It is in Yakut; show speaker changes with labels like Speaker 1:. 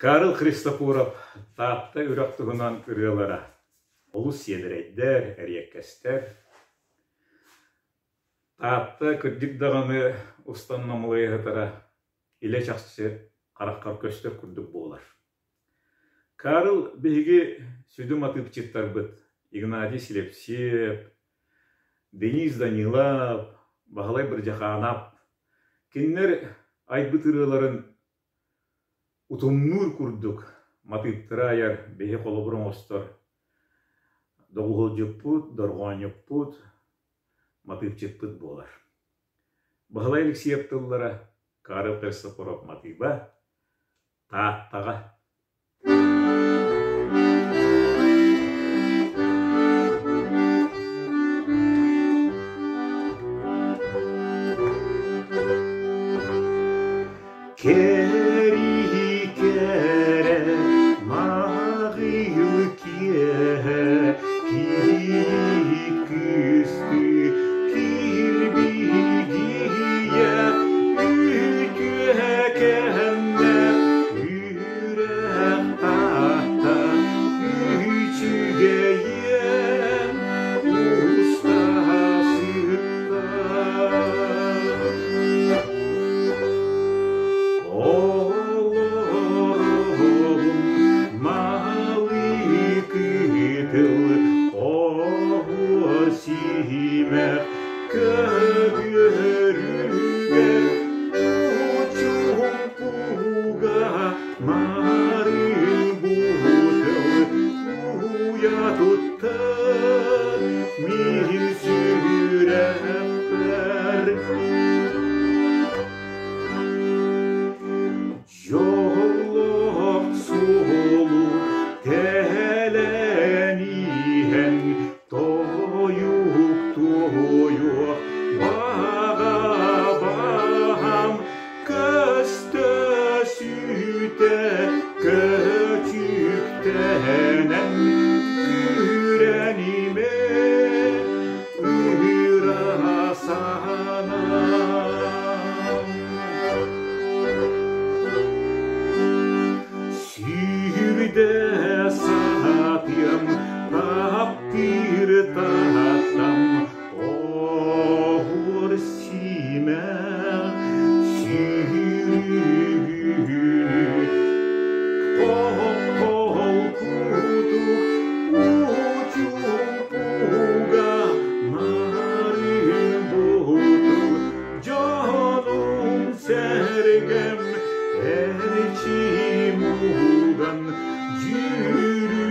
Speaker 1: Карл Христофоров Таатта үрэх туһунан ырыалара олус сиэдэрэйдэр, эриэккэстэр. Таатта кырдьык даҕаны устан намылыйа сытара илэ-чахчы хараххар көстөр курдук буолар. Карл биһиги сүдү матыыпчыттарбыт Игнатий Слепсиев, Денис Данилов, Баһылай Бырдьахаанап кинилэр айбыт ырыаларын утумнуур курдук матыыптары айар, биһи холобур оҥостор доҕуһуолдьуппут, дорҕоонньуппут, матыыпчыппыт буолар. Баһылай Алексеев тыллара, Карл Христофоров матыыба, Тааттаҕа. Кэрии кэрэ маҕыйыл киэһэ киһи кыыстыы килбигийэ үтүө кэмнэ үрэх таата үчүгэйиэн уста сытта. Олоробун малы кытыл оһуор сиимэх көбүөрүгэр учуҥкуга марын бутыл уйа туттар мин сүрэхпэр. Дьоллоох суолу тэлэн иһэн тойук туойуох баҕа-баҕам көстө сүтэ көчүктэнэн күрэнимэ ыыра санаам. Сүүрдэ саатыам, таптыыр тааттам, оһуор сиимэх сүүрүгүнү холкутук учуҥпуга нарын буутул дьонум-сэргэм эрчим уган дьүрүһүйэн.